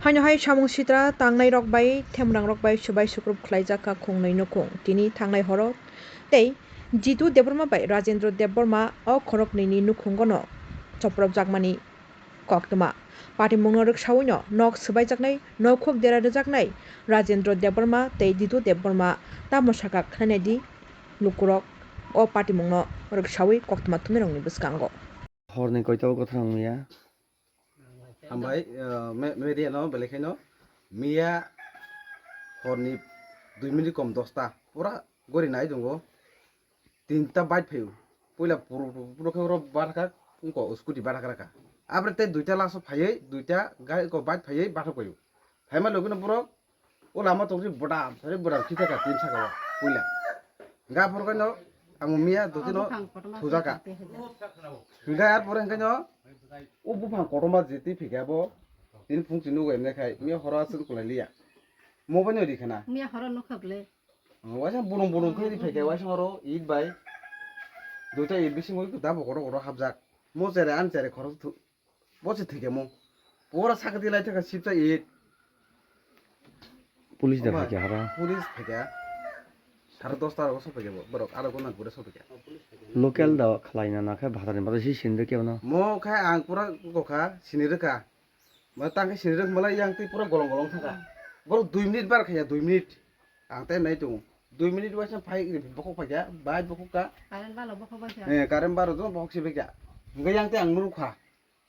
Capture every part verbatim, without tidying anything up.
Haino hai samung sitra tangnairok bai themrangrok bai swbai sukrup khlaijak kha khungnwi nukhung. Tini thangnai horo tei Jitu Debbarma bai Rajendra Debbarma o khoroknwini nukhungono chopropjakmani koktwma. Patimungno rwksawino nok swbaijaknai, nokhuk dera rwjaknai Rajendra Debbarma tei Jitu Debbarma tamo sakha khwnainai di lukurok o patimungno rwksawi koktwma thumnairokni bwskango. Horni koito o gothrang miya. Hambai, eh, me-, media no belai khaino miya horni dui minute kom dosta pura gori nai dungo. Tinta bike phaio. Puila puro, puro khe oro bathakha, wngko scooty bathakha rakha. Abre tei duita laso phaiwi, duita gari ko bike phaiwi bathak paio. Phaima logino borok o lama tongsi bodam, sari bodam khitaka tin saka o puila. Hingke aphuru khe no ang miya dotino thujaka. Hingke ar pore hingke no o buphang kotorma je twi phikha bo tini phung chini nugo emne khai miya horo aswk kwlai liya. Mobile no rikha na. Miya horo nukha ble. Waisa bulung bulung khe ri phaikha, waisa oro it bai duita it bisingo dabo kotor kotor hapjak. Mo chere an chere khorok thu-, bo se thwikhe mo. Pura sakati lai thaka sipsa it. Police da phaikha hara. Police phaikha. Sare dosta rogo sophaikha bo. Borok aro gona gure sophaikha. Local da khlaina na khe bhatarni baro si sinrikhe no. Mo khe ang pura kokha sinirikha. Ma tang khe sinirwk malai yang twi pura golong golong thangkha. Borok dui minute bar khaya, dui minute. Ang time nai tongo. Dui minute waisa phai bokhok phaikha, bai bokhok ka. Current balo bokhok bai kha. Eh, current baro do bokhok si bai kha. Hingke yang tei ang nurukha.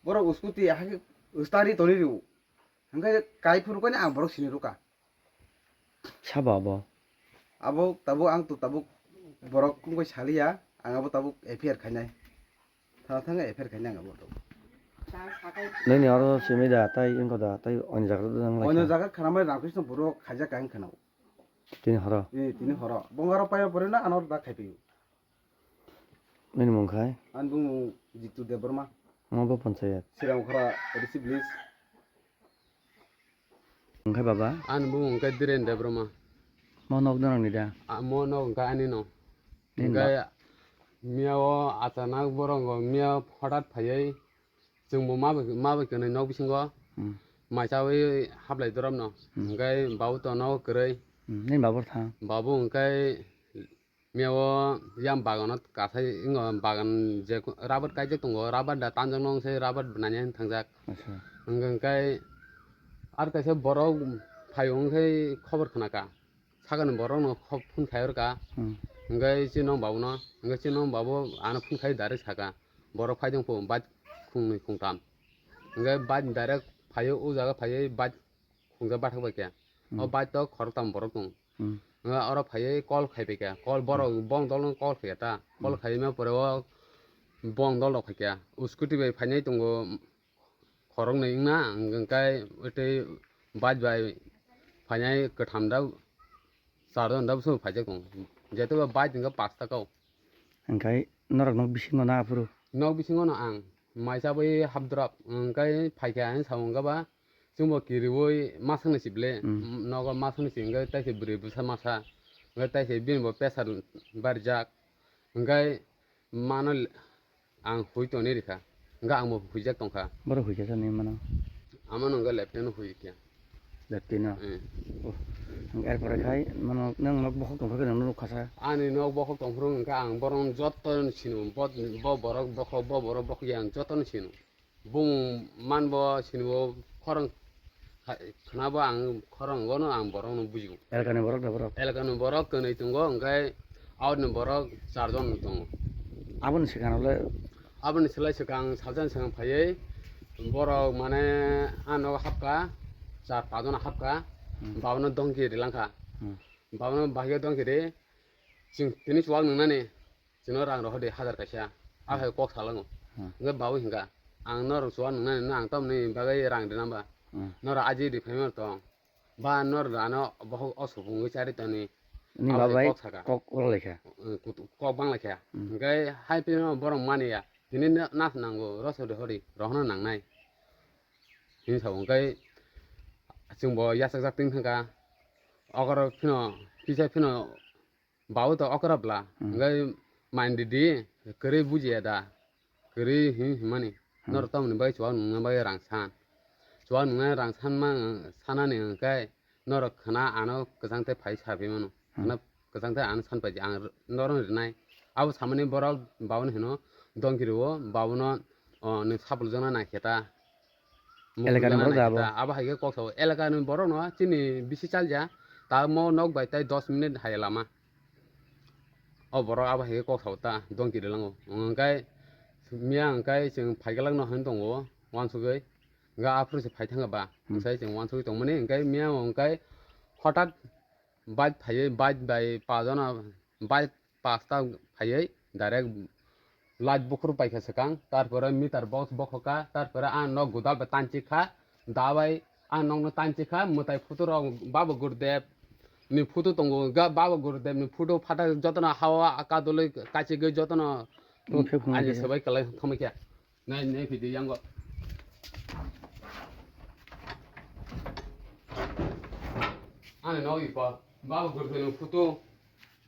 Borok scooty hake stari toni rio. Hingke kai phuru kani ang borok sinirwkha. Sabo abo? Abo tabuk ang to tabuk borok wngkhe saliya, ang abo tabuk F I R khainai. Thana thangkhe F I R khainai ang abo tabuk. Nini oro simi da, tai wngkha da, tai oni jaga da nang lai Onyo kha. Jaga khanamai Ramkrishna borok khaijak kha wngkha na. Tini horo? Eh, tini horo. Bongaro paiba pore na ano da khaipiyo. Nini mung khai? Ani bumung Jitu Debbarma. Mo bo panchayat. Siramkhara receive list. Hwnkhe baba? Ani bumung khe Dhiren Debbarma. Mo nok norokni da? A, mo nok hwnkhe ani no. Nini hwnkhe ba- miya o achanak borok miya hothat phaiwi chwngbo ma bai, ma bai kwnwi nok bisingo Hmm. maichawi hablai dorop no. Hmm. Hwnkhe babu to nogo kwrwi. Hmm. Nini babu thang? Babu hwnkhe Miya o yang bagan o kathai wngkha, bagan je rabar kaijak tongo, rabar da tanjakno wngse rabar nanya hinwi thangjak. Acha. Hwnkhe, hwnkhe ar kaisa borok phaio wngkhe khobor khnakha, sakani borokno phone khai rwkha. Hmm. Hwnkhe chini nok babu no, hwnkhe chini nok babu ano phone khai direct sakha, borok phaitong pho bike khungnwi khungtam. Hwnkhe bike direct phaio, o jaga phaiwi bike khungsa bathak bai khe. O Hmm. Bike to khoroktham borok tong. Hmm. Oro phaiwi call khai bai khe. Call borok Hmm. bong dol no call khai ta. Call Hmm. Khai ma pore o bong dol rok phai khe. O scooty bai phainai tongo khoroknwi wngna, hwnkhe tei bike bai phainai kwtham da, char jon da bwswk phaijak tongo. Jeto ba bike hwnkhe pasta kau. Hwnkhe norok nok bisingo na aphuru? Nok bisingo no ang maisa bai hapdrop, hwnkhe phaikha ang samung khe ba chwngbo kiriwi masakni sibile, Hmm. Nogo masakni si hwnkhe taise bwrwi bwsa masa, hwnkhe taise bini bo pressure barijak, hwnkhe mano le-, ang hui tongni rikha, hwnkhe ang bo huijak tongkha. Borok huikha sani mano? Amano hwnkhe lieutenant hui khe. Lefty no? Hmm. Oh. Ang er pore khai, mano, nang nok bokhok tong phuru nang nuk khasa. Ani nok bokhok tong phuru hwnkhe ang borok joto no sino, bo, bo borok bokhok, bo borok bokhok yang joto no sino. Bumung man bo sini bo khorang kha-, khna bo ang khorang gono ang borok no bujigo. Elakani borok da borok? Elakani borok kwnwi tongo, hwnkhe out ni borok char jon tongo. Aboni swkang le? Aboni slai swkang salsa ni swkang phaiwi borok mane a nogo hapkha, char pajon hapkha, Hmm. Babono dongki rilangkha. Hmm. Babono bahai dongki ri, chwng tini chuwak nungnani, chwngno rang rohor di hajar kaisa, a hai kok salango. Hmm. Hwnkhe babu hwnkha, ang norok chuwak nungnani, no ang tamoni bagwi rang rinamba? Hmm. Norok aji ri phaima tong. Ba nor rano bohok o supungwi chari toni. Ni abo babai kok saka. Kok ulaikha. Eh, kut-, kok banglaikha. Hmm. Hwnkhe hai phino borok maniya. Tini na-, nas nango, roso de hori, rohna nangnai. Hini sabo hwnkhe chwngbo yachakjak twi thangkha. Okoro phino, kisa phino Babu to okra bla, Hmm. Hwnkhe main di di, kwrwi bujiya da, kwrwi hi-, himani, Hmm. Norok tamoni bai chuwak nungna bai rang san. Chuwak nungnai rang sanma, sanani hwnkhe norok khna ano kwchang tei phai sabi mano. Hmm. Khna kwchang tei ano san paidi ang norok rinai. Abo samani borok babuno hino dongki rwo, babuno, o, nwng saplujakna naikhe ta. Elakani borok da abo? Abo hai khe kok sao. Elakani borokno chini bisi chalya, tamo nok bai tai dos minute hai lama. O borok abo hai khe kok sao ta, dongki rwlango. Hwnkhe miya hwnkhe chwng phaiglak no hwn tongo, uansugwi. Hwnkhe aphuru se phai thangkha ba, hmm, mwsai chwng uansugwi tongmani. Hwnkhe miya hwnkhe hotak bike phaiwi, bike bai pajana, bike pasta phaiwi direct light bukhur paikha swkang, tarpore meter box bokhokha, tarpore ang nok godal bai tanchikha, da bai ang nokno tanchikha, mwtai photo rok Baba Gurudev ni photo tongo, ga Baba Gurudev ni photo phatak jotono hawa kadulwi kachigwi jotono ani swbai kwlai thangmaikha. Nai, nai, phi di yango. Ani no ipo, Baba Gurudev ni photo,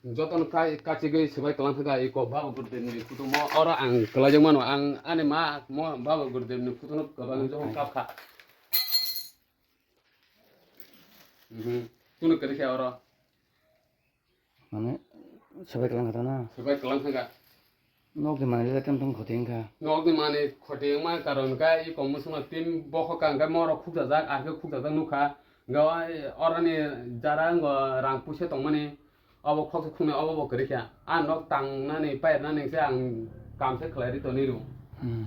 jotono kai, kachigwi swbai kwlang thangkha, iko Baba Gurudev ni photo mo, oro ang kwlaijakmano, ang ani ma mo Baba Gurudev ni photo no kwbangwi jokhon kapkha. Mhm. Tunu kwrwi khe oro. Mane, swbai kwlang kha na? Swbai kwlang kha. Nokni manwi le tam tam khoti wngkha. Nokni manwi khoti wngma karon khe i kok mwswkno tin bokhok ka hwnkhe morok khukjajak, ar khe khukjajak nukha. Hwnkhe oroni jara wngkha rang puisa tongmani, obo khoksa khungnwi obo bo kwrwi kha. A nok tangnani pairnani se ang kam se khlai ri toni rw. Hmm.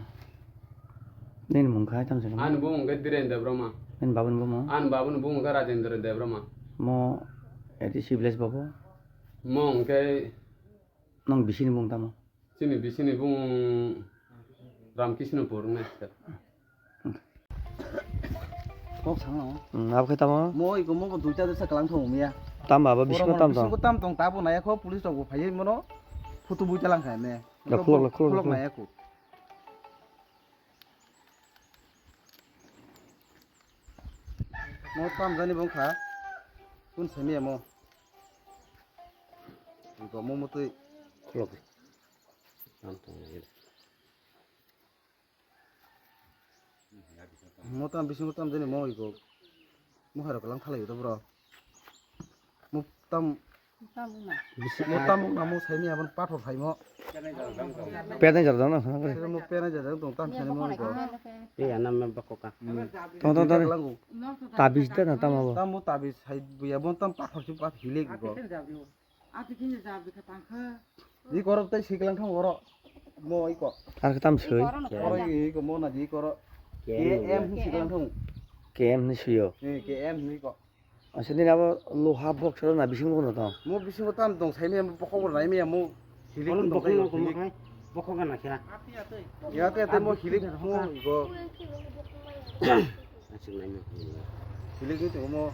Nini mung khai tamo se? Ani bumung khe Dhiren Debbarma. Nini babuni bumung? Ani babuni bumung khe Rajendra Debbarma. Mo A D C village bobo? Mo hwnkhe. Nong bisini bumung tamo? Chini bisini bumung Ramkrishnapur wngnai. Kok sano. Hmm, abo khe tamo? Mo iko mo bo duita desa kalang thong miya. Tam abo bisingo tam tong? Bisingo tam tong tabo naya kho police rok bo phaiwi mono photo bui talang kha me. Da khulok, khulok, khulok, khulok. Naya kho. Mo tam jani bong kha. Kun sami mo. Iko mo mutui. Khulok. Tam tong ya. Mo tam bisingo tam jani mo iko. Mo haro kalang thalai to bro. Mo tam. Mo tam na mo saimi abon pathor phaimo. Pernai jor dong na. Sira mo pernai jor dong tam sani mo iko. Iya nam me bakoka. Tong tong tong. Tabis da na tam abo. Tam mo tabis hai buya bon tam pathor si pat hilik iko. Ati kini jab dikha tangkha. Di korok tai siklang thang oro. Mo iko. Ar khe tam soi. Oro iko mo na di koro. K M. K M siklang thang. K M ni suyo. Eh, K M ni ko. Asa din abo loha box ro na bising mo no tong. Mo bising mo tam tong sai me mo pokok ro nai me mo. Hilik tong bokok kai no hilik. Bokok na kya. Ya te te mo hilik mo iko. Asik nai me. Hilik ni tong mo.